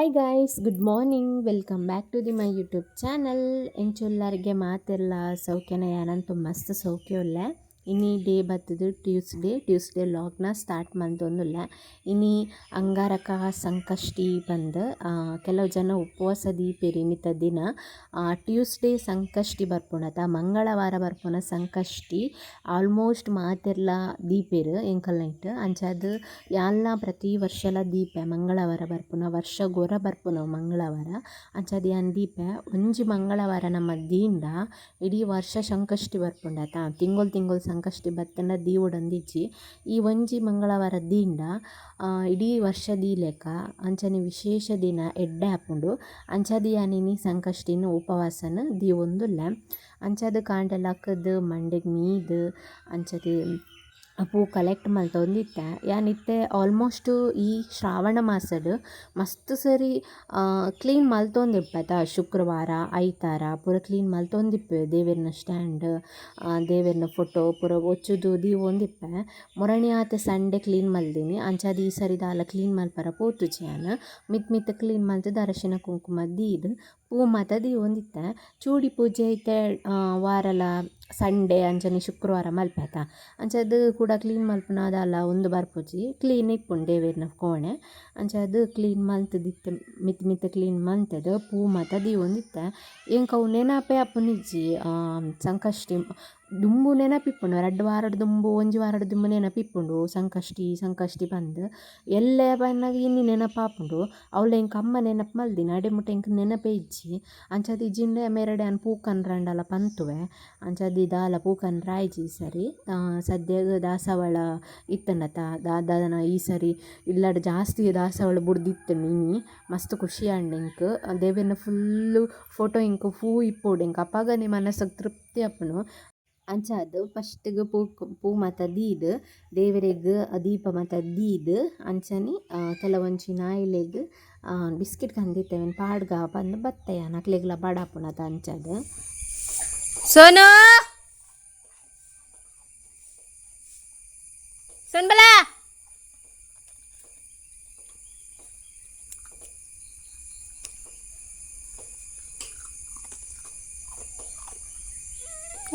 Hi guys, good morning, welcome back to the my YouTube channel. ಎಂಚುಲ್ಲರಿಗೆ ಮಾತೆಲ್ಲ ಸೌಖ್ಯನ? ಯಾನಂತೂ ಮಸ್ತ್ ಸೌಖ್ಯ ಉಲ್ಲೆ. ಇನಿ ಡೇ ಬತ್ತದು ಟ್ಯೂಸ್ಡೇ. ಟ್ಯೂಸ್ಡೇ ಲಾಗ್ನ ಸ್ಟಾರ್ಟ್ ಮಂತೊಂದುಲ್ಲೆ. ಇನಿ ಅಂಗಾರಕ ಸಂಕಷ್ಟಿ ಬಂದು ಕೆಲವು ಜನ ಉಪವಾಸ ದೀಪೆರ್ ಇನ್ನಿತ ದಿನ. ಟ್ಯೂಸ್ಡೇ ಸಂಕಷ್ಟಿ ಬರ್ಪುಂಡತ, ಮಂಗಳವಾರ ಬರ್ಪುನ ಸಂಕಷ್ಟಿ ಆಲ್ಮೋಸ್ಟ್ ಮಾತೆರ್ಲ ದೀಪೆರ್ ಎಂಕಲ್ನ ನೈಟ್. ಅಂಚಾದ್ ಯಾನ್ಲ ಪ್ರತಿ ವರ್ಷಲ ದೀಪೆ. ಮಂಗಳವಾರ ಬರ್ಪುನ, ವರ್ಷಗೊರ ಬರ್ಪುನವು ಮಂಗಳವಾರ. ಅಂಚಾದ್ ಯಾನ್ ದೀಪೆ. ಒಂಜಿ ಮಂಗಳವಾರ ನಮ್ಮ ದೀಂಡ ಇಡೀ ವರ್ಷ ಸಂಕಷ್ಟಿ ಬರ್ಪುಂಡತ. ತಿಂಗೊಲು ತಿಂಗೊಲು ಸಂಕಷ್ಟಿ ಬತ್ತುಂಡ ದೀವೊಡೊಂದಿಜ್ಜಿ. ಈ ಒಂಜಿ ಮಂಗಳವಾರ ದೀಂಡ ಇಡೀ ವರ್ಷ ದೀಲೆಕ. ಅಂಚನೆ ವಿಶೇಷ ದಿನ, ಎಡ್ಡೆ ಆಪುಂಡು. ಅಂಚಾದ್ ಯಾನ್ ಇನಿ ಸಂಕಷ್ಟಿನ್ ಉಪವಾಸನ್ ದೀವೊಂದುಲ್ಲೆ. ಅಂಚಾದ್ ಕಾಂಡೆ ಲಕ್ಕ್‌ದ್ ಮಂಡೆಗ್ ಮೀದ್ ಅಂಚನೆ ಪೂ ಕಲೆಕ್ಟ್ ಮಲ್ತೊಂದಿತ್ತೆ. ಯಾನ್ ಇತ್ತೆ ಆಲ್ಮೋಸ್ಟ್ ಈ ಶ್ರಾವಣ ಮಾಸಡ್ ಮಸ್ತ್ ಸರಿ ಕ್ಲೀನ್ ಮಲ್ತೊಂದಿಪ್ಪೆತ. ಶುಕ್ರವಾರ ಐತಾರ ಪೂರ ಕ್ಲೀನ್ ಮಲ್ತೊಂದಿಪ್ಪೆ. ದೇವೆರ್ನ ಸ್ಟ್ಯಾಂಡ್, ದೇವೆರ್ನ ಫೋಟೋ ಪೂರ ಒಚ್ಚುದು ದೀವೊಂದಿಪ್ಪೆ. ಮೊರಣಿ ಆತೆ ಸಂಡೆ ಕ್ಲೀನ್ ಮಲ್ದಿನಿ. ಅಂಚಾದ್ ಈ ಸರಿ ದಾಲ ಕ್ಲೀನ್ ಮಲ್ಪರ ಪೋತುಜಿ ಯಾನ್. ಮಿತ್ತ್ ಮಿತ್ತ್ ಕ್ಲೀನ್ ಮಲ್ತುದು ಅರಶಿನ ಕುಂಕುಮ ದೀದ್ ಪೂ ಮಾತ ದೀವೊಂದಿತ್ತೆ. ಚೂಡಿ ಪೂಜೆ ಇತ್ತೆ ವಾರಲ ಸಂಡೆ ಅಂಚನೆ ಶುಕ್ರವಾರ ಮಲ್ಪೆತ. ಅಂಚಾದ್ ಕೂಡ ಕ್ಲೀನ್ ಮಲ್ಪುನ ದಾಲ ಉಂದು ಬರ್ಪುಜಿ, ಕ್ಲೀನ್ ಇಪ್ಪುಂಡು ದೇವೆರ್ನ ಕೋಣೆ. ಅಂಚಾದ್ ಕ್ಲೀನ್ ಮಲ್ತುದಿತ್ತೆ. ಮಿತ್ತ್ ಮಿತ್ತ್ ಕ್ಲೀನ್ ಮಲ್ತುದು ಪೂ ಮಾತ ದೀವೊಂದಿತ್ತೆ. ಎಂಕ್ ಅವು ನೆನಪೇ ಆಪುನಿಜ್ಜಿ. ಸಂಕಷ್ಟಿ ದುಂಬು ನೆನಪಿಪ್ಪುಂಡು, ರಡ್ಡ್ ವಾರಡ್ ದುಂಬು ಒಂಜಿ ವಾರಡ್ ದುಂಬು ನೆನಪಿಪ್ಪುಂಡು ಸಂಕಷ್ಟಿ ಸಂಕಷ್ಟಿ ಪಂದ್. ಎಲ್ಲೆ ಪನ್ನಗ ಇನಿ ನೆನಪಾಪುಂಡು. ಅವ್ಲು ಎಂಕ್ ಅಮ್ಮ ನೆನಪು ಮಲ್ದಿನಿ, ಅಡೆ ಮುಟ ಎಂಕ್ ನೆನಪೇ ಇಜ್ಜಿ. ಅಂಚಾದ್ ಇಜ್ಜಿಂಡ ಮೇರಡೆ ಯಾನ್ ಪೂ ಕನ್ರಂಡಲ ಪಂತುವೆ. ಅಂಚಾದ್ ದಾಲ ಪೂ ಕನ್ರಾಯ್ಜಿ ಈ ಸರಿ. ಸದ್ಯಗ್ ದಾಸವಾಳ ಇತ್ತುಂಡತ, ದಾದನ ಈ ಸರಿ ಇಲ್ಲಡ್ ಜಾಸ್ತಿ ದಾಸವಾಳ ಬುಡ್ದಿತ್ತುಂಡು ಇನಿ. ಮಸ್ತ್ ಖುಷಿ ಆಂಡ್ ಎಂಕ್. ದೇವೆರ್ನ ಫುಲ್ಲು ಫೋಟೋ ಎಂಕ್ ಪೂ ಇಪ್ಪೊಡು, ಎಂಕ್ ಅಪಗನೆ ಮನಸ್ಸುಗ್ ತೃಪ್ತಿ ಆಪುಂಡು. ಅಂಚಾದ್ ಫಸ್ಟ್‌ಗ್ ಪೂ ಪೂ ಮಾತ ದೀದ್ ದೇವೆರೆಗ್ ದೀಪ ಮಾತ ದೀದ್ ಅಂಚನೆ ಕೆಲವೊಂಜಿ ನಾಯಿಲೆಗ್ ಬಿಸ್ಕೆಟ್ ಕಂದಿತ್ತೆ, ಅವೆನ್ ಪಾಡ್ಗ ಪಂದ್ ಬತ್ತೆ ಯಾನ್. ಅಕ್ಲೆಗ್ಲ ಬಡಪುಂಡತ ಅಂಚಾದ್. ಸೋನು, ಸೋನ್ಬಲ,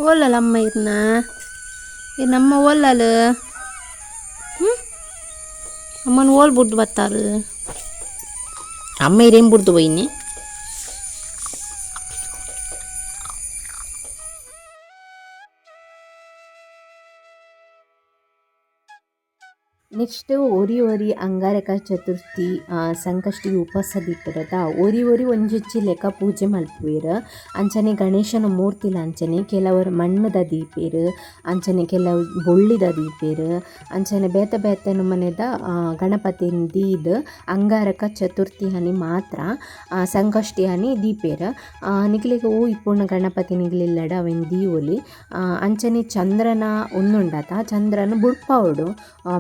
ಓಲಲ್ಲ ಅಮ್ಮ ಇರ್ನ ನಮ್ಮ ಓಲಲ್ ಅಮ್ಮನ ಓಲ್ ಬುಡ್ದು ಬತ್ತಾರು. ಅಮ್ಮ ಇರೇನು ಬುಡ್ದು ಪೋಯಿನಿ. ನೆಕ್ಸ್ಟ್ ಒರಿ ಒರಿ ಅಂಗಾರಕ ಚತುರ್ಥಿ ಸಂಕಷ್ಟಿ ಉಪವಾಸ ದೀಪೆರತ ಒರಿ ಒರಿ ಒಂಜೊಂಜಿ ಲೆಕ್ಕ ಪೂಜೆ ಮಲ್ಪುವೆರ್. ಅಂಚನೆ ಗಣೇಶನ ಮೂರ್ತಿಲ ಅಂಚನೆ ಕೆಲವರು ಮಣ್ಣುದ ದೀಪೆರ್, ಅಂಚನೆ ಕೆಲವು ಬೊಳ್ಳಿದ ದೀಪೆರ್, ಅಂಚನೆ ಬೇತೆ ಬೇತೆ ನಮೂನೆದ ಗಣಪತಿನ್ ದೀದ್ ಅಂಗಾರಕ ಚತುರ್ಥಿ ಆನಿ ಮಾತ್ರ ಸಂಕಷ್ಟಿ ಆನಿ ದೀಪೆರ್. ನಿಕ್ಲೆಗ್ ಓ ಇಪ್ಪುನ ಗಣಪತಿ ನಿಗ್ಲ್ ಇಲ್ಲಡ್ ಅವೆನ್ ದೀವೊಲಿ. ಅಂಚನೆ ಚಂದ್ರನ ಉಂದುಂಡತ, ಚಂದ್ರನ್ ಬುಡ್ಪಾವೊಡು.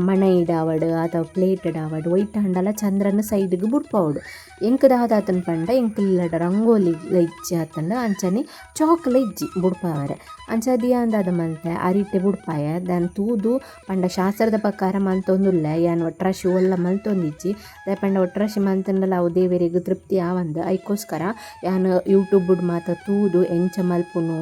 ಮಣೈ ಆವಡ್ ಅಥವಾ ಪ್ಲೇಟ್ ಆವಡ್ ಒಯ್ಟ್ ಆಂಡಲ ಚಂದ್ರನ ಸೈಡ್ಗ್ ಬುಡ್ಪಾವೊಡು. ಎಂಕ್ ದಾದಾತುಂಡು ಪಂಡ ಎಂಕ್ ಇಲ್ಲಡ್ ರಂಗೋಲಿ ಇಜ್ಜಿ ಆತುಂಡು, ಅಂಚನೆ ಚಾಕ್ಲ ಇಜ್ಜಿ ಬುಡ್ಪಾವರೆ. ಅಂಚಾದ್ ಯಾನ್ ದಾದ ಮಲ್ತೆ, ಅರಿಟೆ ಬುಡ್ಪಾಯ. ದಾನ್ ತೂದು ಪಂಡ ಶಾಸ್ತ್ರದ ಪ್ರಕಾರ ಮಲ್ತೊಂದುಲ್ಲೆ ಯಾನ್, ಒಟ್ರಾಶಿ ಓಲ್ಲ ಮಲ್ತೊಂದಿಜ್ಜಿ. ದಾಯೆ ಪಂಡ ಒಟ್ರಾಶಿ ಮಲ್ತುಂಡಲ ಅವು ದೇವೆರೆಗ್ ತೃಪ್ತಿ ಆವಂದ್. ಐಕೋಸ್ಕರ ಯಾನ್ ಯೂಟ್ಯೂಬ್ ಮಾತ ತೂದು ಎಂಚ ಮಲ್ಪುನು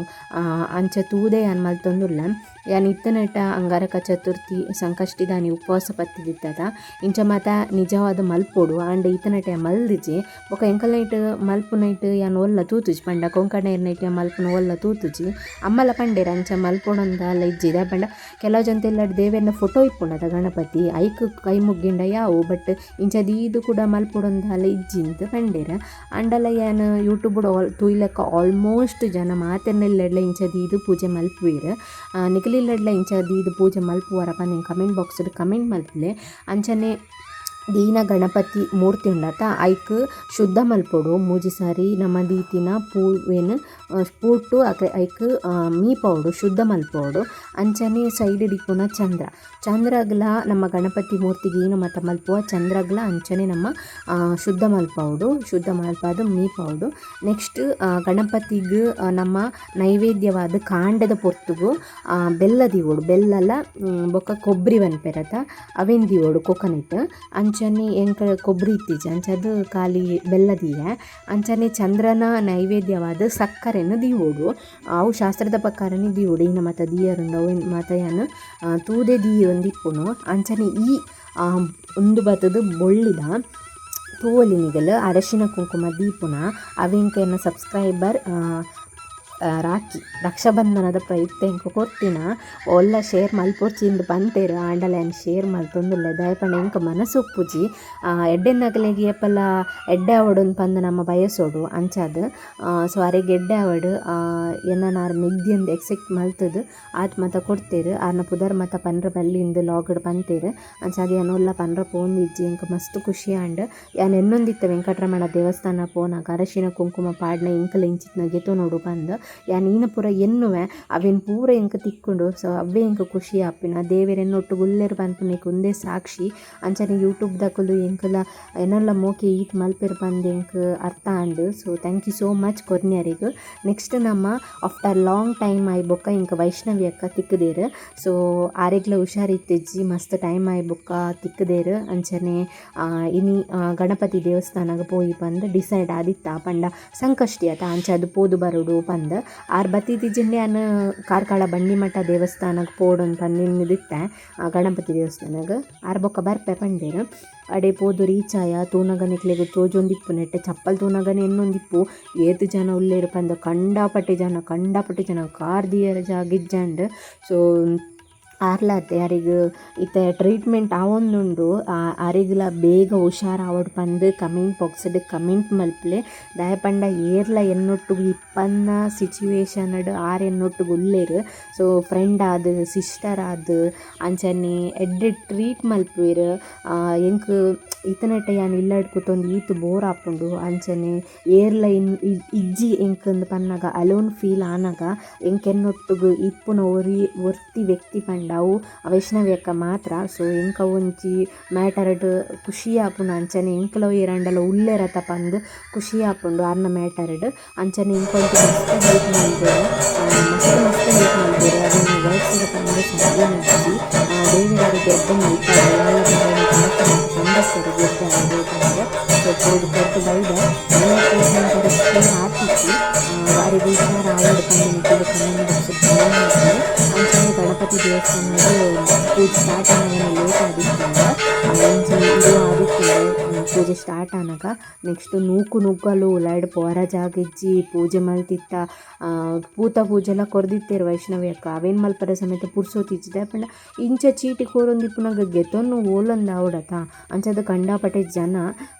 ಅಂಚ ತೂದೇ ಯಾನ್ ಮಲ್ತೊಂದುಲ್ಲೆ. ಯಾನ್ ಇತ್ತನೆಟ ಅಂಗಾರಕ ಚತುರ್ಥಿ ಸಂಕಷ್ಟಿದಾನಿ ಉಪವಾಸ ಪತ್ತಿದಿತ್ತದ ಇಂಚ ಮಾತ ನಿಜವಾದ ಮಲ್ಪೊಡು. ಆಂಡ ಇತ್ತನೆಟ ಮಲ್ದಿಜಿ. ಬೊಕ ಎಂಕಲ್ನೈಟ್ ಮಲ್ಪುನೈಟ್ ಯಾನ್ ಓಲ್ಲ ತೂತುಜಿ. ಪಂಡ ಕೊಂಕಣೆರ್ನೈಟ್ ಮಲ್ಪುನ ಓಲ್ಲ ತೂತುಜಿ. ಅಮ್ಮಲ ಪಂಡೆರ್ ಅಂಚ ಮಲ್ಪೊಡೊಂದಾಲ ಇಜ್ಜಿ. ದಾಯೆ ಪಂಡ ಕೆಲವು ಜನ ಇಲ್ಲಡ್ ದೇವೆರ್ನ ಫೋಟೋ ಇಪ್ಪುಂಡತ ಗಣಪತಿ, ಐಕ್ ಕೈ ಮುಗ್ಗಿಂಡ ಯಾವು, ಬಟ್ ಇಂಚ ದೀದ್ ಕೂಡ ಮಲ್ಪೊಡೊಂದಾಲ ಇಜ್ಜಿ ಅಂದ್ ಪಂಡೆರ್. ಆಂಡಲ ಯಾನ್ ಯೂಟ್ಯೂಬ್ ತೂಯಿಲೆಕ್ಕ ಆಲ್ಮೋಸ್ಟ್ ಜನ ಮಾತೆರ್ನ ಇಲ್ಲಡ್ಲ ಇಂಚ ದೀದ್ ಪೂಜೆ ಮಲ್ಪುವೆರ್. ನಿಕುಲು ಇಲ್ಲಡ್ಲ ಇಂಚ ದೀದ್ ಪೂಜೆ ಮಲ್ಪುವರ ಪಂದ್ comment box comment ಮಲ್ಪುಲೆ. ಅಂಚನೆ ದೀನ ಗಣಪತಿ ಮೂರ್ತಿ ಉಂಡತ, ಐಕ್ ಶುದ್ಧ ಮಲ್ಪೊಡು. ಮೂಜಿ ಸಾರಿ ನಮ ದೀತಿನ ಪೂವೆನ್ ಪೂಟು ಐಕ್ ಮೀಪಾವೊಡು, ಶುದ್ಧ ಮಲ್ಪೊಡು. ಅಂಚನೆ ಸೈಡ್ ಇಪ್ಪುನ ಚಂದ್ರ, ಚಂದ್ರಗ್ಲ ನಮ್ಮ ಗಣಪತಿ ಮೂರ್ತಿಗೆ ಏನು ಮಾತ ಮಲ್ಪುವ ಚಂದ್ರಗ್ಲ ಅಂಚನೆ ನಮ್ಮ ಶುದ್ಧ ಮಲ್ಪವೊಡು, ಶುದ್ಧ ಮಲ್ಪಾದ್ ಮೀಪಾವೊಡು. ನೆಕ್ಸ್ಟ್ ಗಣಪತಿಗ್ ನಮ್ಮ ನೈವೇದ್ಯವಾದ ಕಾಂಡೆದ ಪೊರ್ತುಗು ಬೆಲ್ಲ ದೀವೊಡು. ಬೆಲ್ಲಲ ಬೊಕ್ಕ ಕೊಬ್ಬರಿ ಪನ್ಪೆರತ ಅವೆನ್ ದೀವೊಡು, ಕೊಕೊನಟ್. ಅಂಚ ಅಂಚನೆ ಎಂಕ್ ಕೊಬ್ಬರಿ ಇತ್ತಿಜಿ, ಅಂಚಾದ್ ಖಾಲಿ ಬೆಲ್ಲ ದೀಯೆ. ಅಂಚನೆ ಚಂದ್ರನ ನೈವೇದ್ಯವಾದ್ ಸಕ್ಕರೆನ್ ದೀವೊಡು, ಅವು ಶಾಸ್ತ್ರದ ಪ್ರಕಾರನೇ ದೀವೊಡು. ಈನ ಮಾತ ದೀಯರುಂಡು ಅವು ಮಾತ ಯಾನ್ ತೂದೆ ದೀಯೊಂದಿಪ್ಪುನು. ಅಂಚನೆ ಈ ಉಂದು ಬತ್ತುದು ಬೊಳ್ಳಿದ ತೂವೊಲಿ ನಿಗಲ್ ಅರಶಿನ ಕುಂಕುಮ ದೀಪುನ. ಅವೆಂಕ್ ಎನ್ನ ಸಬ್ಸ್ಕ್ರೈಬರ್ ರಾಖಿ ರಕ್ಷಾಬಂಧನದ ಪ್ರಯುಕ್ತ ಎಂಕ್ ಕೊರ್ತಿನ. ಓಲ್ಲ ಶೇರ್ ಮಲ್ಪೊರ್ಚಿ ಇಂದ್ ಪಂತೆರ್, ಆಂಡಲ ಯಾನ್ ಶೇರ್ ಮಲ್ತೊಂದುಲ್ಲೆ. ದಾಯೆ ಪಂಡ ಎಂಕ್ ಮನಸ್ಸು ಒಪ್ಪುಜಿ. ಎಡ್ಡೆನಕಲೆಗ್ ಏಪಲ ಎಡ್ಡೆ ಆವೊಡು ಪಂದ್ ನಮ ಬಯಸೊಡು ಅಂಚಾದ್. ಸೊ ಅರೆಗ್ ಎಡ್ಡೆ ಆವಡ್, ಎನ್ನನ್ ಆರ್ ಮೆಗ್ದಿ ಅಂದ್ ಎಕ್ಸೆಪ್ಟ್ ಮಲ್ತುದು ಆತ್ ಮಾತ ಕೊರ್ತೆರ್. ಆರ್ನ ಪುದರ್ ಮಾತ ಪನ್ರ ಬಲ್ಲಿ ಇಂದ್ ಲಾಗ್ಡ್ ಪಂತೆರ್. ಅಂಚಾದ್ ಯಾನ್ ಓಲ್ಲ ಪನ್ರ ಪೋವೊಂದಿಜ್ಜಿ. ಎಂಕ್ ಮಸ್ತ್ ಖುಷಿ ಆಂಡ್. ಯಾನ್ ಎನ್ನೊಂದಿತ್ತೆ ವೆಂಕಟರಮಣ ದೇವಸ್ಥಾನ ಪೋನಗ ಅರಶಿನ ಕುಂಕುಮ ಪಾಡ್ನ ಎಂಕಲ ಇಂಚಿತ್ತಿನ ಗೆತೊನೊಡು ಪಂದ್. ಯಾನ್ ಈನ ಪೂರ ಎನ್ನುವೆ, ಅವೆನ್ ಪೂರ ಎಂಕ್ ತಿಕ್ಕುಂಡು. ಸೊ ಅವ್ವೇ ಎಂಕ್ ಖುಷಿ ಆಪಿನ. ದೇವೆರ್ ಎನ್ನೊಟ್ಟುಗು ಉಲ್ಲೆರ್ ಪನ್ಪುನೆಕ್ ಉಂದೇ ಸಾಕ್ಷಿ. ಅಂಚನೆ ಯೂಟ್ಯೂಬ್ ದಕುಲು ಎಂಕುಲ ಎನ್ನಲ ಮೋಕೆ ಈತ್ ಮಲ್ಪೆರ್ ಪಂದ್ ಎಂಕ್ ಅರ್ಥ ಆಂಡ್. So thank you so much ಕೊರ್ನ್ಯರೆಗ್. Next ನಮ್ಮ ಆಫ್ಟರ್ ಲಾಂಗ್ ಟೈಮ್ ಆಯಿ ಬೊಕ್ಕ ಎಂಕ್ ವೈಷ್ಣವಿ ಅಕ್ಕ ತಿಕ್ಕುದೆರ್. ಸೊ ಆರೆಗ್ಲ ಹುಷಾರಿತ್ತಿಜ್ಜಿ, ಮಸ್ತ್ ಟೈಮ್ ಆಯಿ ಬೊಕ್ಕ ತಿಕ್ಕುದೆರ್. ಅಂಚನೆ ಇನಿ ಗಣಪತಿ ದೇವಸ್ಥಾನಗ್ ಪೋಯಿ ಪಂದ್ ಡಿಸೈಡ್ ಆದಿತ್ತ, ಪಂಡ ಸಂಕಷ್ಟಿ ಅತ ಅಂಚಾದ್ ಪೋದು ಬರೊಡು ಪಂದ್. ಆರ್ ಬತ್ತಿತ್ತಿಜಿಂಡ ಯಾನ್ ಕಾರ್ಕಳ ಬಂಡಿಮಠ ದೇವಸ್ಥಾನಗ್ ಪೋಡೊಂದು ಪಂದ್ ಗಣಪತಿ ದೇವಸ್ಥಾನಗ್. ಆರ್ ಬೊಕ್ಕ ಬರ್ಪೆ ಪಂಡೆರ್. ಅಡೆ ಪೋದು ರೀಚ್ ಆಯ ತೂನಗ ನಿಕ್ಲೆಗ್ ತೋಜೊಂದಿಪ್ಪು ನೆಟ್ಟೆ ಚಪ್ಪಲ್ ತೂನಗನೆ ಎನ್ನೊಂದಿಪ್ಪು ಏತ್ ಜನ ಉಲ್ಲೆರ್ ಪಂದ್. ಕಂಡಾಪಟ್ಟೆ ಜನ, ಕಂಡಾಪಟ್ಟೆ ಜನ, ಕಾರ್ ದೀಯೆರೆ ಜಾಗ ಇಜ್ಜಂಡ್. ಸೊ ಆರ್ಲಾತೆ ಅರೆಗ್ ಇತ್ತೆ ಟ್ರೀಟ್ಮೆಂಟ್ ಆವೊಂದುಂಡು. ಅರೆಗ್ಲ ಬೇಗ ಹುಷಾರಾವೊಡು ಪಂದ್ ಕಮೆಂಟ್ ಬಾಕ್ಸ್ಡ್ ಕಮೆಂಟ್ ಮಲ್ಪುಲೆ. ದಾಯೆ ಪಂಡ ಏರ್ಲ ಎನ್ನೊಟ್ಟುಗು ಇಪ್ಪಂದಿನ ಸಿಚುವೇಶನ್ ಡ್ ಆರ್ ಎನ್ನೊಟ್ಟುಗು ಉಲ್ಲೆರ್. ಸೊ ಫ್ರೆಂಡ್ ಆದ್, ಸಿಸ್ಟರ್ ಆದ್, ಅಂಚನೆ ಎಡ್ಡೆ ಟ್ರೀಟ್ ಮಲ್ಪುವೆರ್. ಎಂಕ್ ಇತನೆಟ ಯಾನ್ ಇಲ್ಲಡ್ ಕುತೊಂದು ಈತ್ ಬೋರ್ ಆಪುಂಡು. ಅಂಚನೆ ಏರ್ಲ ಇಜ್ಜಿ ಎಂಕ್ ಅಂದ್ ಪನ್ನಗ ಅಲೋನ್ ಫೀಲ್ ಆನಗ ಎಂಕ್ ಎನ್ನೊಟ್ಟುಗು ಇಪ್ಪುನ ಒರಿ ಒರ್ತಿ ವ್ಯಕ್ತಿ ಪಂಡ ಅವು ವೈಷ್ಣವಿ ಅಕ್ಕ ಮಾತ್ರ. ಸೊ ಎಂಕ್ ಒಂಜಿ ಮ್ಯಾಟರ್ ಡ್ ಖುಷಿ ಆಪುಂಡು. ಅಂಚನೆ ಎಂಕ್ಲ ಏರಾಂಡಲ ಉಲ್ಲೆರತ ಪಂದ್ ಖುಷಿ ಆಪುಂಡು ಆರ್ನ ಮ್ಯಾಟರ್ ಡ್. ಅಂಚನೆ ಎಂಕ್ ಒಂಜಿ ಮಸ್ತ್ ಹೆಲ್ಪ್ ಮಲ್ದೆರ್, ಮಸ್ತ್ ಮಸ್ತ್ ಹೆಲ್ಪ್ ಮಲ್ದೆರ್. ಅವೆನ್ ವರ್ಡ್ಸ್ ಡ್ ಪನರೆ ಸಾಧ್ಯನೆ ಇಜ್ಜಿ. ದೇವೆರ್ ಅರೆಗ್ ಎಡ್ಡೆ ಮಲ್ಪಡ್, ಪಂಡತ್ತೆರ್ ಎಡ್ಡೆ ಆವಡ್ ಪಂದ್. ಸೊ ಪೋದು ಕೊರ್ದು ಬೈದ ಟ್ರೀಟ್ಮೆಂಟ್ ಅರೆಗ್ ಕ್ಯೂರ್ ಆತಿಜಿ. ಅರೆಗ್ ಹುಷಾರ್ ಆವಡ್ ಪಂದ್ ನಿಕುಲು ಕಮೆಂಟ್ ಬಾಕ್ಸ್ ಡ್ ಕಮೆಂಟ್ ಮಲ್ಪುಲೆ. ಅಂಚನೆ ಗಣಪತಿ ದೇವಸ್ಥಾನಡ್ ಪೂಜೆ ಸ್ಟಾರ್ಟ್ ಆನಗನೆ ಲೇಟ್ ಆದಿತ್ತುಂಡು, ಒಂಜಿ 20 ಆದಿತ್ತುಂಡು ಪೂಜೆ ಸ್ಟಾರ್ಟ್ ಆನಗ. ನೆಕ್ಸ್ಟ್ ನೂಕು ನುಗ್ಗಲು ಉಲಾಯ್ಡ್ ಪೋರ ಜಾಗ ಇಜ್ಜಿ. ಪೂಜೆ ಮಲ್ತಿತ್ತ ಪೂತ ಪೂಜೆಲ ಕೊರ್ದಿತ್ತೆರ್ ವೈಷ್ಣವಿ ಅಕ್ಕ. ಅವೇನ್ ಮಲ್ಪರೆ ಸಮೇತ ಪುರ್ಸೊತ್ತು ಇಜ್ಜಿ. ದಾಯೆ ಪಂಡ ಇಂಚ ಚೀಟಿ ಕೊರೊಂದಿಪ್ಪುನಗ ಗೆತೊನ್ನು ಓಲೊಂದು ಆವೊಡತ. ಅಂಚಾದ್ ಕಂಡಾಪಟ್ಟೆ ಜನ.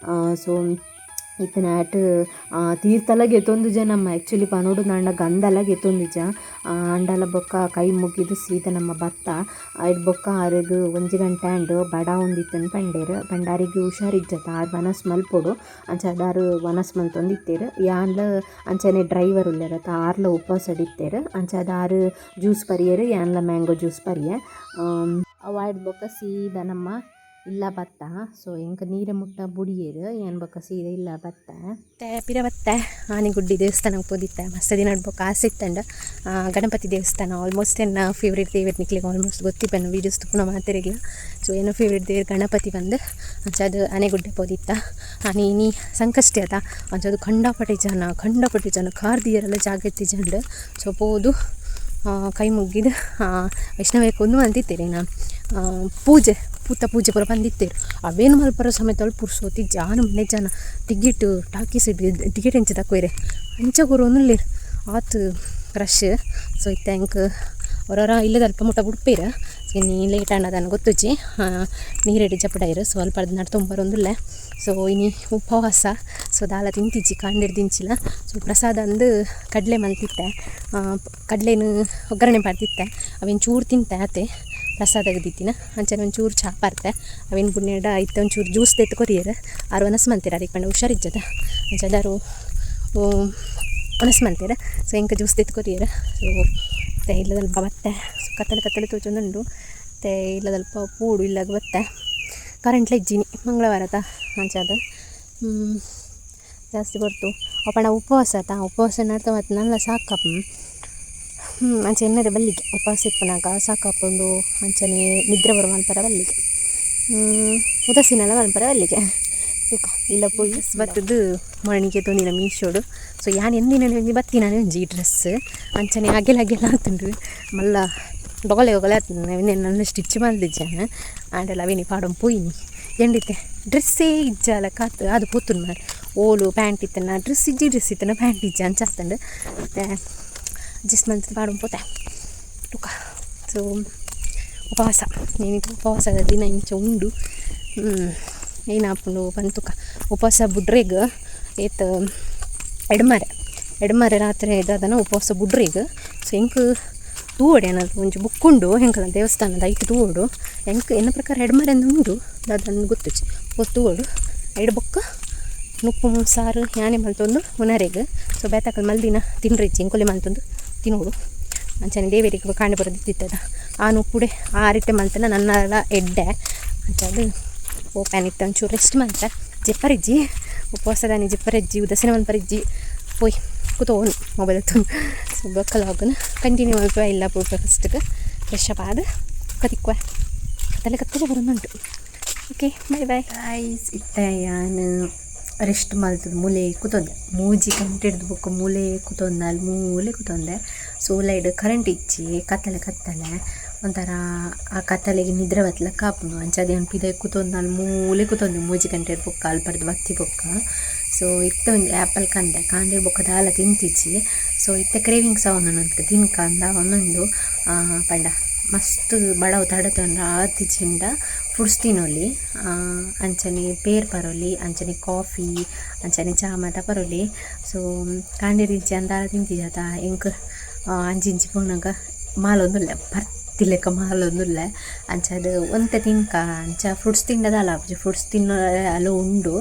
ಸೊ ಇತ್ತಿನಾಟ್ ತೀರ್ಥಲ ಗೆತೊಂದುಜ ನಮ್ಮ ಆ್ಯಕ್ಚುಲಿ ಪನೊಡು ಆಂಡ ಗಂಧಲ ಗೆತೊಂದುಜ. ಆಂಡಲ ಬೊಕ್ಕ ಕೈ ಮುಗಿದು ಸೀದಾ ನಮ್ಮ ಬತ್ತ. ಐಡ್ ಬೊಕ್ಕ ಅರೆಗ್ 1 ಗಂಟೆ ಆಂಡ್ ಬಡ ಒಂದಿತ್ತಂದ್ ಪಂಡೆರ್. ಪಂಡ ಅರೆಗ್ ಹುಷಾರಿಜ್ಜತ ಆರ್ ವನಸ್ ಮಲ್ಪೊಡು ಅಂಚಾದ್ ಆರ್ ವನಸ್ ಮಲ್ತೊಂದಿತ್ತೆರ್. ಯಾನ್ಲ ಅಂಚನೆ ಡ್ರೈವರ್ ಉಲ್ಲೆರತ ಆರ್ಲ ಉಪವಾಸಡ್ ಇತ್ತೆರ್. ಅಂಚಾದ್ ಆರ್ ಜ್ಯೂಸ್ ಪರಿಯೆರ್, ಯಾನ್ಲ ಮ್ಯಾಂಗೋ ಜ್ಯೂಸ್ ಪರಿಯೆ. ಅವು ಆಯ್ಡ್ ಬೊಕ್ಕ ಸೀದಾ ನಮ್ಮ ಇಲ್ಲ ಬತ್ತ. ಸೊ ಎಂಕ್ ನೀರ ಮುಟ್ಟ ಬುಡಿಯೆರ್, ಯಾನ್ ಬೊಕ್ಕ ಸೀದಾ ಇಲ್ಲ ಬತ್ತ. ಪಿರ ಬತ್ತೆ ಆನೆಗುಡ್ಡಿ ದೇವಸ್ಥಾನಕ್ಕೆ ಪೋದಿತ್ತೆ. ಮಸ್ತ್ ದಿನ ಬೊಕ್ಕ ಆಸೆ ಇತ್ತಂಡ ಗಣಪತಿ ದೇವಸ್ಥಾನ ಆಲ್ಮೋಸ್ಟ್ ಎನ್ನ ಫೇವ್ರೇಟ್ ದೇವೆರ್. ನಿಕ್ಲೆಗ್ ಆಲ್ಮೋಸ್ಟ್ ಗೊತ್ತಿಪ್ಪೆನ ವೀಡಿಯೋಸ್ ತೂಪುನ ಮಾತೆರೆಗ್ಲ. ಸೊ ಎನ್ನ ಫೇವ್ರೇಟ್ ದೇವೆರ್ ಗಣಪತಿ ಬಂದು ಅಂಚಾದ್ ಆನೆಗುಡ್ಡೆ ಪೋದಿತ್ತ. ಆನೆ ಇನಿ ಸಂಕಷ್ಟಿ ಅತ, ಅಂಚಾದ್ ಕಂಡಾಪಟ್ಟೆ ಜನ, ಕಂಡಾಪಟ್ಟೆ ಜನ, ಕಾರ್ ದೀಯರೆಲ್ಲ ಜಾಗ ಇತ್ತಿಜಂಡ್. ಸೊ ಪೋದು ಕೈ ಮುಗ್ಗಿದು ವೈಷ್ಣವಿಯಕ್ಕ ಒಂದು ಮಲ್ತಿತ್ತೆರ್ ನಾ ಪೂಜೆ ಪೂತ ಪೂಜೆ ಪೂರ ಬಂದಿತ್ತೆರ್. ಅವೇನು ಮಲ್ಪರ ಸಮೇತ ಪುರ್ಸೊತಿ ಜಾನ ಮನೆ ಜನ ಟಿಕೆಟ್ ಟಾಕೀಸ್ ಟಿಕೆಟ್ ಎಂಚ ತಕ್ವೇರೆ ಅಂಚ ಕೊರೊಂದುಲ್ಲೆರ್ ಆತ್ ರಶ್. ಸೊ ಇತ್ತೆ ಎಂಕ್ ಒರೊರ ಇಲ್ಲದ ಅಲ್ಪ ಮುಟ್ಟ ಬುಡ್ಪೇರ್. ಸೊ ಇನಿ ಲೇಟ್ ಆಂಡ ಗೊತ್ತುಜ್ಜಿ. ನೀರೆಡ್ ಜಪಡೈರ್. ಸೊ ಅಲ್ಪ ನಡ್ತೊಂಬರೊಂದುಲ್ಲೆ. ಸೊ ಇನಿ ಉಪವಾಸ, ಸೊ ದಾಲ ತಿಂತಿಜ್ಜಿ ಕಾಂಡೆಡ್ ದಿಂಚಿಲ. ಸೊ ಪ್ರಸಾದ ಅಂದು ಕಡಲೆ ಮಲ್ತಿತ್ತೆ, ಕಡಲೆನು ಒಗ್ಗರಣೆ ಪಾಡ್ದಿತ್ತೆ, ಅವೇನು ಚೂರು ತಿಂತೆ ಆತೆ ಪ್ರಸಾದಗೆ ದಿತ್ತಿನ. ಅಂಚನೆ ಒಂಚೂರು ಚಾ ಪಾರ್ತೆ ಅವೇನು ಪುಣ್ಯಡ. ಇತ್ತೆ ಒಂಚೂರು ಜ್ಯೂಸ್ ದೆತ್ತ್ ಕೊರಿಯೆರ್. ಆರು ವನಸ್ ಮಲ್ತೆರ್, ಅರೆಗ್ ಪಂಡ ಹುಷಾರಿಜ್ಜದ ಅಂಚಾದ್ ವನಸ್ ಮಲ್ತೆರ್. ಸೊ ಎಂಕ್ ಜ್ಯೂಸ್ ದೆತ್ತ್ ಕೊರಿಯೆರ್. ಸೊ ಇತ್ತೆ ಇಲ್ಲದಲ್ಪ ಬತ್ತೆ. ಸೊ ಕತ್ತಲೆ ಕತ್ತಲೆ ತೋಜೊಂದುಂಡು. ಇತ್ತೆ ಇಲ್ಲದಲ್ಪ ಪೋಡು ಇಲ್ಲಗ್ ಬತ್ತೆ. ಕರೆಂಟ್ಲ ಇಜ್ಜಿನಿ, ಮಂಗಳವಾರದ ಅಂಚಾದ್ ಜಾಸ್ತಿ ಹೊರ್ತು ಅವು ಉಪವಾಸ ಆತ. ಉಪವಾಸ ನಡ್ತ ಮತ್ತು ನಲ್ಲ ಸಾಕಪ್ಪ ಅಂಚ ಎನ್ನರೆ ಬಲ್ಲಿಗೆ ಉಪವಾಸ ಇಪ್ಪುನಗ ಸಾಕಾಪುಂಡು. ಅಂಚನೆ ನಿದ್ರೆ ಬರುವ ಮಲ್ಪರ ಬಲ್ಲಿಗೆ. ಉದಾಸೀನಲ ಮನ್ಪರ ಅಲ್ಲಿಗೆ ತೂಕ ಇಲ್ಲ ಪೋಯಿ ಬತ್ತದು ಮಣಿಗೆ ತೊಂದಿನ ಮೀಶೋಡು. ಸೊ ಯಾನ್ ಎಂದಿನ ಒಂಜಿ ಬತ್ತಿನ ಒಂಜಿ ಡ್ರೆಸ್ ಅಂಚನೆ ಅಗೆಲ ಅಗೆಲ ಆತುಂಡು ಮಲ್ಲ ಡೊಗಲೆ ಒಗಲೆ ಆತುಂಡು ನನ್ನ ಸ್ಟಿಚ್ ಮಲ್ದಿಜ್ಜಾನ ಆಂಡಲ ಅವೇನಿ ಪಾಡೊಂದು ಪೋಯಿನಿ ಎಂಡಿತ್ತೆ ಡ್ರೆಸ್ಸೇ ಇಜ್ಜಾಲ ಕಾತ್ ಅದು ಪೋತುಂಡು ಮಾರ್ ಓಲು ಪ್ಯಾಂಟ್ ಇತ್ತನ ಡ್ರೆಸ್ ಇಜ್ಜಿ ಡ್ರೆಸ್ ಇತ್ತನ ಪ್ಯಾಂಟ್ ಇಜ್ಜ ಅಂಚ ಆತುಂಡು ಇತ್ತೆ ಅಡ್ಜಸ್ಟ್ ಮಲ್ತ್ ಪಾಡೊಂದು ಪೋತೆ ತೂಕ. ಸೊ ಉಪವಾಸ ಏನಿತ್ತು ಉಪವಾಸದ ದಿನ ಇಂಚ ಉಂಡು ಏನಾಪುಂಡು ಪಂತುಕ ಉಪವಾಸ ಬುಡ್ರೆಗ್ ಏತ್ ಎಡ್ಮರೆ ಎಡ್ಮರೆ ರಾತ್ರಿ ದಾದನ ಉಪವಾಸ ಬುಡ್ರೆಗ್. ಸೊ ಎಂಕ್ ತೂವೊಡು ಏನಾದ್ರು ಒಂಜಿ ಬುಕ್ ಉಂಡು ಎಂಕಲ್ನ ದೇವಸ್ಥಾನದ ಐಕ್ ತೂವೊಡು ಎಂಕ್ ಎನ್ನ ಪ್ರಕಾರ ಎಡ್ಮರೆ ಅಂದ್ ಉಂಡು ದಾದನ ಗೊತ್ತುಜ್ಜಿ ಪೋದು ತೂವೊಡು ಐಡ್ ಬೊಕ್ಕ ನುಪ್ಪು ಸಾರು ಯಾನೆ ಮಲ್ತೊಂದು ಉನರೆಗ್. ಸೊ ಬೇತಕಲ್ ಮಲ್ದಿನ ತಿನ್ರಿಜ್ಜಿ ಎಂಕುಲೆ ಮಲ್ತೊಂದು ತಿನೋಡು ಅಂಚನೆ ದೇವೆರಿಗೆ ಕಾಂಡೆ ಪೂರ ದಿತ್ತಿತ್ತದ ಆ ನುಪ್ಪುಡೆ ಆ ರೀತಿ ಮಲ್ತನ ನನ್ನಲ ಎಡ್ಡೆ ಅಂಚಾದ್ ಪೋಪೆನ್ ಇತ್ತೆ ಒಂಚೂರು ರೆಸ್ಟ್ ಮಲ್ತೆ ಜೆಪ್ಪರಿಜ್ಜಿ ಉಪವಾಸದಾನಿ ಜೆಪ್ಪರಿಜ್ಜಿ ಉದಾಸೀನ ಮನ್ಪರಿಜ್ಜಿ ಪೋಯ್ ಕುತೋನು ಮೊಬೈಲ್ ಎತ್ತೊಂದು. ಸೊ ಬೊಕ್ಕ ಲಾಗ್ನ ಕಂಟಿನ್ಯೂ ಮಲ್ಪುವ ಇಲ್ಲ ಪೋಪ ಫಸ್ಟ್ಗೆ ಫ್ರೆಶ್ ಅಪ್ ಆದ್ ಬೊಕ್ಕ ತಿಕ್ಕುವ ಕತ್ತಲೆ ಕತ್ತಲೆ ಬರೊಂದುಂಟು. ಓಕೆ ಬೈ ಬೈ ಗೈಸ್ ಇತ್ತೆ ಯಾನ್ ರೆಸ್ಟ್ ಮಲ್ತುದು ಮೂಲೆ ಕುತೊಂದೆ ಮೂಜಿ ಗಂಟೆಡ್ದು ಬೊಕ್ಕ ಮೂಲೆ ಕುತೊಂದೆ ಅಲ್ ಮೂಲೆ ಕುತೊಂದೆ. ಸೊ ಉಲೈಡ್ ಕರೆಂಟ್ ಇಜ್ಜಿ ಕತ್ತಲೆ ಕತ್ತಲೆ ಒಂಥರ ಆ ಕತ್ತಲೆಗ್ ನಿದ್ರೆ ಬತ್ತ್ಲೆಕ್ಕ ಆಪುಂಡು ಅಂಚಾದ್ ಯಾನ್ ಪಿದಯಿ ಕುತೊಂದು ಅಲ್ ಮೂಲೆ ಕುತೊಂದೆ ಮೂಜಿ ಗಂಟೆಡ್ ಬೊಕ್ಕ ಅಲ್ಪರ್ದ್ ಬತ್ತಿ ಬೊಕ್ಕ. ಸೊ ಇತ್ತೆ ಒಂಜಿ ಆ್ಯಪಲ್ ಕಂಡೆ ಕಾಂಡೆ ಬೊಕ್ಕ ದಾಲ ತಿಂತಿಜ್ಜಿ. ಸೊ ಇತ್ತೆ ಕ್ರೇವಿಂಗ್ಸ್ ಆವೊಂದುಂಡು ತಿನ್ಕ ಅಂದ್ ಆವೊಂದುಂಡು ಪಂಡ ಮಸ್ತ್ ಬಡವು ತಡೆತೊಂಡ ಆತಿಜಿಂಡ ಫ್ರೂಟ್ಸ್ ತಿನೊಲಿ ಅಂಚನೆ ಪೇರ್ ಪರೊಲಿ ಅಂಚನೆ ಕಾಫಿ ಅಂಚನೆ ಚಾ ಮಾತ ಪರೊಲಿ. ಸೊ ಕಾಂಡೆ ದಿಂಚಿ ದಾಲ ತಿಂತಿಜಿ ಅತ ಎಂಕ್ ಅಂಚಿ ಇಂಚಿ ಪೋನಗ ಮಾಲೊಂದುಲ್ಲೆ ಪರ್ತಿಲೆಕ್ಕ ಮಾಲೊಂದುಲ್ಲೆ ಅಂಚಾದ್ ಒಂತೆ ತಿನ್ಕ ಅಂಚ ಫ್ರೂಟ್ಸ್ ತಿಂಡ ದಾಲ ಆಪುಜಿ ಫ್ರೂಟ್ಸ್ ತಿನ್ನರೆ ಅಲೋ ಉಂಡು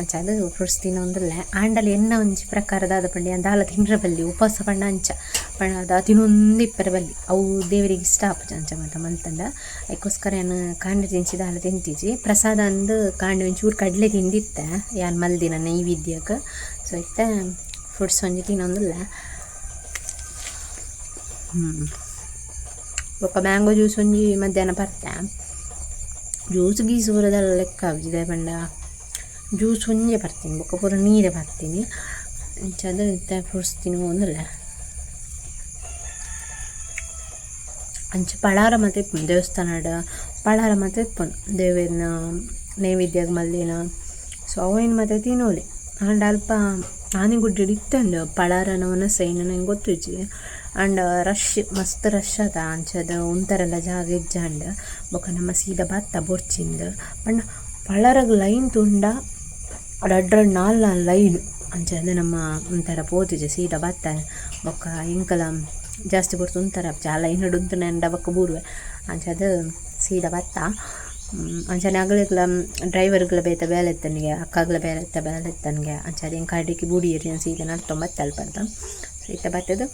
ಅಂಚಾದ್ ಫ್ರೂಟ್ಸ್ ತಿನೊಂದುಲ್ಲೆ ಆಂಡಲ ಎನ್ನ ಒಂಜಿ ಪ್ರಕಾರ ದಾದ ಪಂಡ ಯಾನ್ ದಾಲ ತಿನ್ರೆ ಬಲ್ಲಿ ಉಪವಾಸ ಪಂಡ ಅಂಚ ಪಂಡ ದಾದ ತಿನೊಂದು ಇಪ್ಪರೆ ಬಲ್ಲಿ ಅವು ದೇವರಿಗೆ ಇಷ್ಟ ಆಪುಜಿ ಅಂಚ ಮಾತ ಮಲ್ತಂಡ ಐಕೋಸ್ಕರ ಯಾನ್ ಕಾಂಡೆ ತಿಂಚಿ ದಾಲ ತಿಂತಿಜಿ ಪ್ರಸಾದ ಅಂದ್ ಕಾಂಡೆ ಒಂಚೂರು ಕಡಲೆ ತಿಂದಿತ್ತೆ ಯಾನ್ ಮಲ್ದಿನ ನೈವೇದ್ಯಗ್. ಸೊ ಇತ್ತೆ ಫ್ರೂಟ್ಸ್ ಒಂಜಿ ತಿನೊಂದುಲ್ಲೆ ಬೊಕ್ಕ ಮ್ಯಾಂಗೋ ಜ್ಯೂಸ್ ಒಂಜಿ ಮಧ್ಯಾಹ್ನ ಪರ್ತೆ ಜ್ಯೂಸ್ ಗೀಸ್ ಪೂರ ದಾಲ ಲೆಕ್ಕ ಆಪುಜಿ ದಾಯೆ ಪಂಡ ಜ್ಯೂಸ್ ಒಂಜೆ ಪರ್ತೀನಿ ಬೊಕ್ಕ ಪೂರ ನೀರೇ ಪರ್ತೀನಿ ಅಂಚಾದ್ ಇತ್ತೆ ಫ್ರೂಟ್ಸ್ ತಿನೊಂದುಲ್ಲೆ ಅಂಚ ಪಳಾರ ಮಾತ ಇಪ್ಪುಂಡು ದೇವಸ್ಥಾನಡ್ ಪಳಾರ ಮಾತ ಇಪ್ಪುಂಡು ದೇವೆರ್ನ ನೈವೇದ್ಯಗ್ ಮಲ್ದಿನ. ಸೊ ಅವೇನು ಮಾತ ತಿನೊಲಿ ಆಂಡ ಅಲ್ಪ ಆನೆಗುಡ್ಡೆಡ್ ಇತ್ತುಂಡು ಪಳಾರನ ವನಸ ಐನ ಎಂಕ್ ಗೊತ್ತುಜ್ಜಿ ಆಂಡ ರಶ್ ಮಸ್ತ್ ರಶ್ ಅತ ಅಂಚಾದ್ ಉಂತರೆಲ ಜಾಗ ಇಜ್ಜಾಂಡ್ ಬೊಕ ನಮ ಸೀದಾ ಬತ್ತ ಬೊರ್ಚಿಂದ್ ಪಂಡ ಪಳಾರಗ್ ಲೈನ್ ತೂಂಡ ರಡ್ಡ್ ರಡ್ಡ್ ನಾಲ್ ನಾಲ್ ಲೈನ್ ಅಂಚಾದ್ ನಮ ಉಂತರ ಪೋತುಜಿ ಸೀದಾ ಬತ್ತ ಬೊಕ ಎಂಕಲ ಜಾಸ್ತಿ ಪೊರ್ತು ಉಂತರ ಆಪುಜಿ ಆ ಲೈನ್ ಡ್ ಉಂತುನೆಂಡ ಬೊಕ ಬೂರುವೆ ಅಂಚಾದ್ ಸೀದಾ ಬತ್ತ. ಅಂಚನೆ ಅಗಲೆಗ್ಲ ಡ್ರೈವರ್ಗ್ಲ ಬೇತೆ ಬೇಲೆ ಇತ್ತನಿಗೆ ಅಕ್ಕಗ್ಲ ಬೇಲೆ ಇತ್ತ ಬೇಲೆ ಇತ್ತನಿಗೆ ಅಂಚಾದ್ ಎಂಕ್ ಅಡಿಕ್ ಬುಡಿಯೆರ್ ಯಾನ್ ಸೀದಾ ನಡ್ತೊಂದು ಬತ್ತೆ ಅಲ್ಪರ್ದ್. ಸೊ ಇತ್ತೆ ಬತ್ತುದು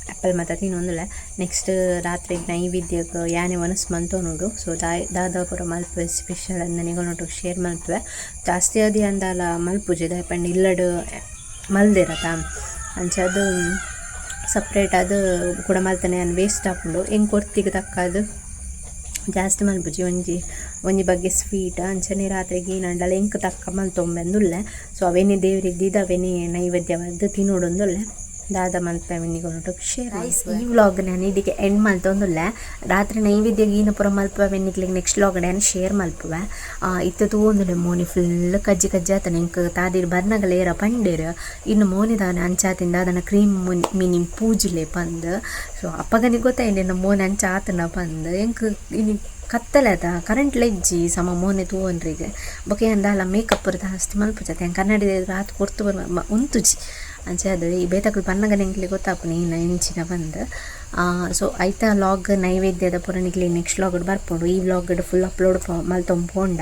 ಆ್ಯಪಲ್ ಮಾತ ತಿನೊಂದುಲ್ಲೆ ನೆಕ್ಸ್ಟ್ ರಾತ್ರೆಗ್ ನೈವೇದ್ಯಗ್ ಯಾನೆ ವನಸ್ ಮಲ್ತೊನೊಡು. ಸೊ ದಾದ ಪೂರ ಮಲ್ಪುವೆ ಸ್ಪೆಷಲ್ ಅಂದ್ ನಿಕಲ್ನೊಟ್ಟುಗು ಶೇರ್ ಮಲ್ಪುವೆ ಜಾಸ್ತಿ ಆದ್ ಯಾನ್ ದಾಲ ಮಲ್ಪುಜಿ ದಾಯೆ ಪಂಡ ಇಲ್ಲಡ್ ಮಲ್ದೆರತ ಅಂಚಾದ್ ಸಪ್ರೇಟ್ ಆದ್ ಕುಡ ಮಲ್ತುಂಡ ಯಾನ್ ವೇಸ್ಟ್ ಆಪುಂಡು ಎಂಕ್ ಒರ್ತಿಗ್ ತಕ್ಕಾದ್ ಜಾಸ್ತಿ ಮಲ್ಪುಜಿ ಒಂಜಿ ಒಂಜಿ ಬಗ್ಗೆ ಸ್ವೀಟ್ ಅಂಚನೆ ರಾತ್ರೆಗ್ ಏನಂಡಲ ಎಂಕ್ ತಕ್ಕ ಮಲ್ತೊಂಬೆಂದುಲ್ಲೆ. ಸೊ ಅವೇನೆ ದೇವರಿಗೆ ದೀದ್ ಅವೇನೆ ನೈವೇದ್ಯವಾದ್ ತಿನೊಡುಂದುಲ್ಲೆ ದಾದ ಮಲ್ಪುವೆ ನಿಕಲ್ನೊಟ್ಟುಗು ಶೇರ್. ಈ ವ್ಲಾಗ್ ಯಾನ್ ಇಡಿಗೆ ಎಂಡ್ ಮಲ್ತೊಂದುಲ್ಲೆ ರಾತ್ರೆ ನೈವೇದ್ಯ ಗೀನ ಪೂರ ಮಲ್ಪುವೆ ನಿಕ್ಲೆಗ್ ನೆಕ್ಸ್ಟ್ ವ್ಲಾಗ್ ಯಾನ್ ಶೇರ್ ಮಲ್ಪುವೆ. ಇತ್ತೆ ತೂವೊಂದುಲ್ಲೆ ಮೋನೆ ಫುಲ್ ಕಜ್ಜಿ ಕಜ್ಜಿ ಆತುಂಡು ಎಂಕ್ ತಾದಿಡ್ ಬರ್ನಗಲ ಏರ ಪಂಡೆರ್ ಇನ್ನು ಮೋನೆ ದಾನೆ ಅಂಚಾತಿಂದ ದಾದನ ಕ್ರೀಮ್ ಮಿನಿ ಪೂಜುಲೆ ಪಂದ್. ಸೊ ಅಪಗನೆ ಗೊತ್ತಾಯಿಂಡ್ ಎನ್ನ ಮೋನೆ ಅಂಚ ಆತುಂಡ ಪಂದ್ ಎಂಕ್ ಇನಿ ಕತ್ತಲೆ ಅತ ಕರೆಂಟ್ ಇಜ್ಜಿ ಸಮ ಮೋನೆ ತೂವೊನ್ರೆಗ್ ಬೊಕ ಯಾನ್ ದಾಲ ಮೇಕಪ್ ಪೂರ ಜಾಸ್ತಿ ಮಲ್ಪುಜಿ ಅತ ಯಾನ್ ಕನ್ನಡಿ ಎದುರು ಆತ್ ಪೊರ್ತು ಉಂತುಜಿ ಅಂಚಾದ್ ಈ ಬೇತಕುಲು ಪನ್ನಗನೆ ಎಂಕ್ಲೆಗ್ ಗೊತ್ತಾಪುನಿ ಇನ ಎಂಚಿನ ಪಂದ್. ಸೊ ಐತ ವ್ಲಾಗ್ ನೈವೇದ್ಯದ ಪೂರ ನಿಕ್ಲೆಗ್ ನೆಕ್ಸ್ಟ್ ವ್ಲಾಗ್ ಬರ್ಪುಂಡು ಈ ವ್ಲಾಗ್ ಫುಲ್ ಅಪ್ಲೋಡ್ ಮಲ್ತೊಂದು ಪೋಂಡ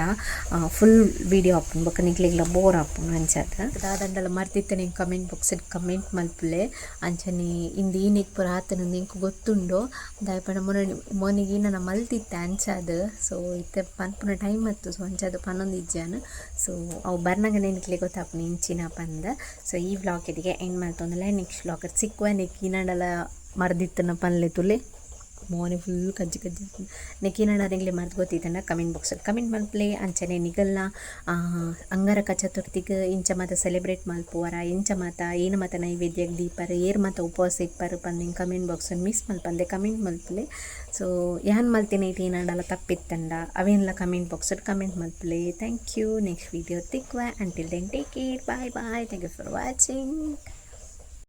ಫುಲ್ ವೀಡಿಯೋ ಆಪುಂಡು ಬೊಕ ನಿಕ್ಲೆಗ್ಲ ಬೋರ್ ಆಪುಂಡು ಅಂಚಾದ್. ದಾದಂಡಲ ಮರ್ತಿತ್ತೆ ಎಂಕ್ ಕಮೆಂಟ್ ಬಾಕ್ಸ್ ಡ್ ಕಮೆಂಟ್ ಮಲ್ಪುಲೆ ಅಂಚನೆ ಇಂದು ಈನೆಗ್ ಪೂರ ಆತುಂಡು ಎಂಕ್ ಗೊತ್ತುಂಡು ದಾಯೆ ಪಂಡ ಮೊನೆ ಮೊನೆಗ್ ಈನನ ಮಲ್ತಿತ್ತೆ ಅಂಚಾದ್. ಸೊ ಇತ್ತೆ ಪನ್ಪುನ ಟೈಮ್ ಅತ್ತು ಸೊ ಅಂಚಾದ್ ಪನೊಂದಿಜ್ಜಿ ಯಾನ್. ಸೊ ಅವು ಬರ್ನಗನೆ ನಿಕ್ಲೆಗ್ ಗೊತ್ತಾಪುನಿ ಎಂಚಿನ ಪಂದ್. ಸೊ ಈ ವ್ಲಾಗ್ ಇಡಿಗೆ ಎಂಡ್ ಮಲ್ತೊಂದುಲ್ಲೆ ನೆಕ್ಸ್ಟ್ ವ್ಲಾಗ್ ಸಿಕ್ಕುವ ನಿಕ್ ಈನಾಂಡಲ ಮರ್ದಿತ್ತುಂಡ ಪನ್ಲೆ ತೂಲೆ. ಮೋನೆ ಫುಲ್ ಕಜ್ಜಿ ಕಜ್ಜಿ. ನೆಕ್ಕಿನಡ ನಿಗ್ಲೆ ಮರ್ದ್ ಗೊತ್ತಿತ್ತಂಡ ಕಮೆಂಟ್ ಬಾಕ್ಸ್ ಕಮೆಂಟ್ ಮಲ್ಪುಲೆ. ಅಂಚನೆ ನಿಗಲ್ನ ಅಂಗಾರಕ ಚತುರ್ಥಿಗ್ ಇಂಚ ಮಾತ ಸೆಲೆಬ್ರೇಟ್ ಮಲ್ಪುವರ, ಇಂಚ ಮಾತ ಏನ ಮಾತ ನೈವೇದ್ಯಗ್ ದೀಪರ್, ಏರ್ ಮಾತ ಉಪವಾಸ ಇಪ್ಪರ್ ಪಂದ್ ಕಮೆಂಟ್ ಬಾಕ್ಸ್ ಮಿಸ್ ಮಲ್ಪಂದೆ ಕಮೆಂಟ್ ಮಲ್ಪುಲೆ. ಸೊ ಯಾನ್ ಮಲ್ತಿನೈಟ್ ಏನಾಂಡಲ ತಪ್ಪಿತ್ತಂಡ ಅವೇನ್ಲ ಕಮೆಂಟ್ ಬಾಕ್ಸ್ ಕಮೆಂಟ್ ಮಲ್ಪುಲೆ. Thank you. Next video ತಿಕ್ವ. Until then, take care, bye bye, thank you for watching.